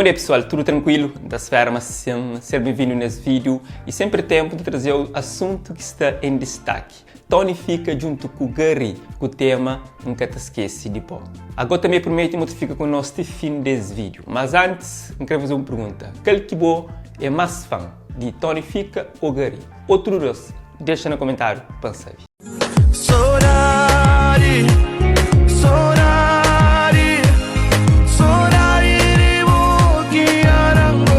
Modi é pessoal, tudu trankuilu? N ta spera ma sin. Ser benvindu nes vídiu i senpri tenpu ta traze-u asuntu ki sta en distaki. Tony Fika djuntu ku Garry ku tema N ka ta skese di bo. Ago tanbe prumeti ma tu fika ku nos ti fin des vídiu. Mas antis, N kre faze un pergunta, kal ki bo é mas fan, di Tony Fika ô Garry? Ô tudu dos? Dexa na komentáriu pa N sabe. Sodadi, sodadi, sodadi di bo ki arango.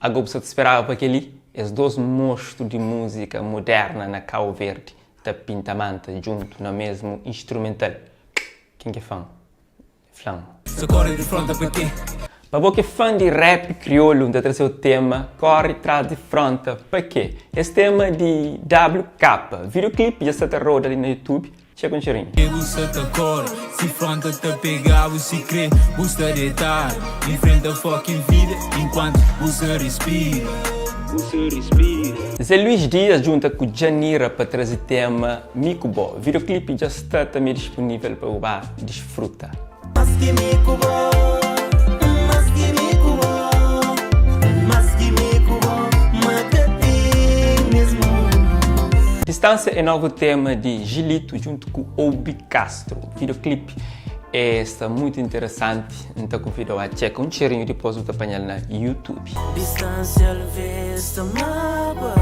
Ago bu sa ta speraba pa kel-li? Es dos mostru di múzika muderna na Kau Verdi ta pinta manta djuntu na mesmu instrumental. Ken ki é fan? Fla-m. Sa kóre di frónta pa kê? Pa bo ki é fan di rap kriolu, N ta traze-u tema Kóre tras di frónta pa kê? Es tema di WK. Videoclip dja sta ta roda li na YouTube. Txeka un txerinhu. Ke bu sa ta kore Si fronta ta pega-bu Si kre bu sta detadu Infrenta fucking vida Inkuantu bu sa respira Bu sa respira. Zé Luís Dias djunta ku Djanira pa traze tema Mi Ku Bo. Videoclip dja sta tanbe disponível pa bu ba disfruta. Mas ki mi ku bo, mas ki mi ku bo, mas ki mi ku bo, ma ka ten nes mundu. Distância é novu tema di Gilito djuntu ku Obi Castro. Videoclip é sta mutu interesanti, N ta kunvidau a txeka un txerinhu dipôs bu ta panha-l na YouTube. Distância alvês ta mágua,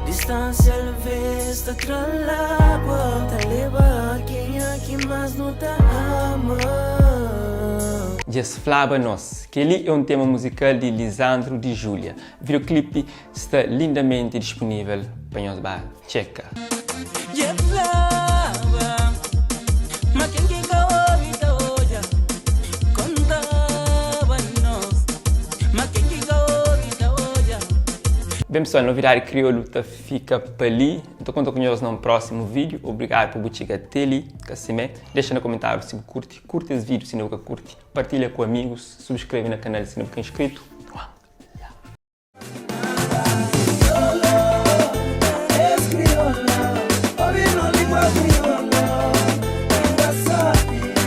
distância alvês ta tra lágua, ta leba kenha ki más nu ta ama. Dja-s flaba nos. Kel-li é un tema muzikal di Lisandro di Júlia. Videoclip sta lindamenti dispunível pa nhos ba txeka. Dja flaba ma ken ki ka obi ta odja Kontaba nos ma ken ki ka obi ta odja. Ben pessoal, novidadi kriolu ta fika pa li. N ta konta ku nhos na un prósimu vídiu. Obrigadu pa bu txiga te li. Ka simé, dexa na komentáriu si bu kurti. Kurti es vídiu si inda bu ka kurti. Partilha ku amigus. Subskrebe na kanal si inda bu ka inscritu.